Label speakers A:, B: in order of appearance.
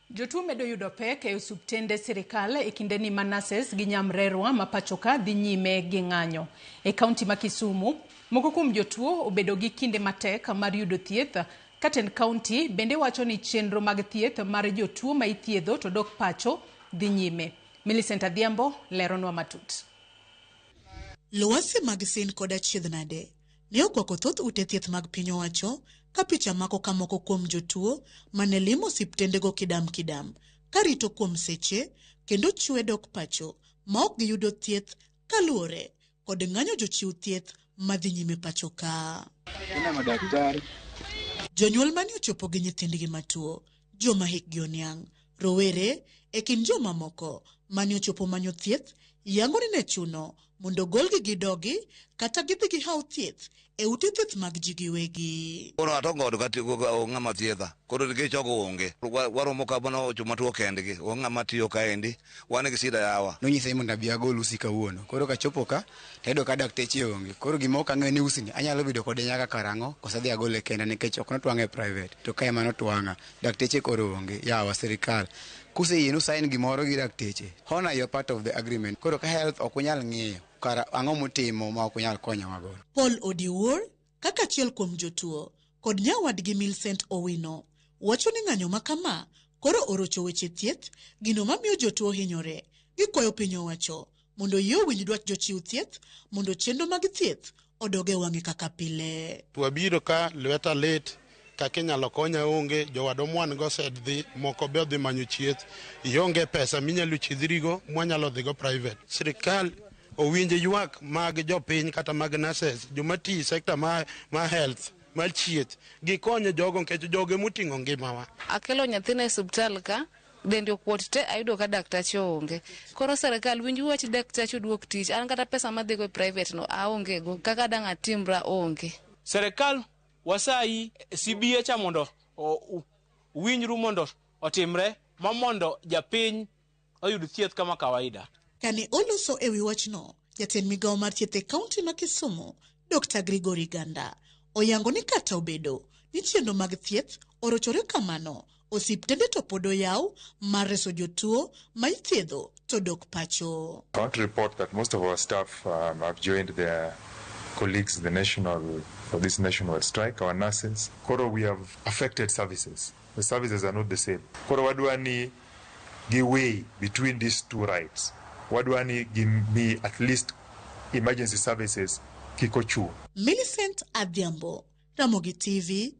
A: Jotuo medo yudo pek e osuptende sirikal e kindeni ma nurses gi nyamrerwa ma pachoka dhi nyime gi ng'anyo. E kaunti ma Kisumu, moko kuom jotuo obedo gi kinde matek mar yudo thieth ka tend kaunti bende wacho ni chenro mag thieth mar jotuo ma ithiedho to dok pacho dhi nyime. Millicent Adhiambo leronwa matut.
B: Lwasi mag sin kod achiedh nade ne okwako thoth ute thieth mag piny owacho ka picha mako ka moko kuom jotuo mane limo osiptendego kidam kidam karito kuom seche kendo chwe dok pacho ma ok giyudo thieth kaluwore kod ng'anyo jochiw thieth madhi nyime pacho ka. Jonyuol mane ochopo gi nyithindgi matuo, joma hikgi oniang', rowere e kind jomamoko mane ochopo manyo thieth yango ni ne chuno mondo golgi gidogi kata gidhi gihaw thieth e ute thieth mag ji giwegi.
C: Koro atongo ot ng'ama thiedha. Koro nikech ok onge. Waromo ka mana joma tuo kendgi. Onge ng'ama tiyo kaendi. Wan gi shida yawa.
D: Nonyisa ni mondo abi agol usi kawuono. Koro kachopo ka, tayudo ka dakteche onge. Koro gima ok ang'eyo ni usi ni anyalo bedo kode nyaka karang'o koso adhi agole kenda nikech ok notwang'a e private. To ka ema notwang'a, dakteche koro onge. Yawa sirikal. Kuseyie nu sign gimoro gi dakteche, honor your part of the agreement. Koro ka health ok unyal ng'iyo, kara ang'o mutimo ma ok unyal konyowa godo.
B: Paul Odiwuor kaka achiel kuom jotuo kod nyawadgi Millicent Owino wacho ni ng'anyo ma kama koro orocho weche thieth gino mamiyo jotuo hinyore. Gikwayo piny owacho mondo oyie owinj dwach jochiw thieth mondo chenro mag thieth odog e wang'e kaka pile.
E: Wabiro ka lweta lit kaka inyalo konya onge jowadwa mwan go osedhi moko be odhi manyo chieth ionge pesa minyalo chiedhrigo mwanyalo dhigo private sirikal owinj ywak mag jopiny kata mag nurses joma tiyo e sector ma health mar chieth gikonyo jogo nikech jogo emoting'o ngimawa.
F: Akelo nyathina e osiptal ka dende okuot te ayudo ka daktache onge. Koro sirikal winj wach daktache oduok tich. An kata pesa madhigo e private no aonge go. Kaka dang' atimra onge.
G: Serikal wasayi CBA cha mondo winjru mondo otimre ma mondo japiny oyud thieth kama kawaida.
B: Kane oloso e wi wachno, jatend migawo mar thieth e kaunti ma Kisumu, Dr. Gregory Ganda, oyango ni kata obedo ni chenro mag thieth orochore kamano, osiptende to pod oyaw mar reso jotuo ma ithiedho to dok pacho.
H: I want to report that most of our staff have joined their colleagues in the national for this nationwide strike, our nurses. Koro we have affected services. The services are not the same. Koro wadwa ni gi weigh between these two rights. Wadwa ni give me at least emergency services kik ochung'.
B: Millicent Adhiambo, Ramogi TV.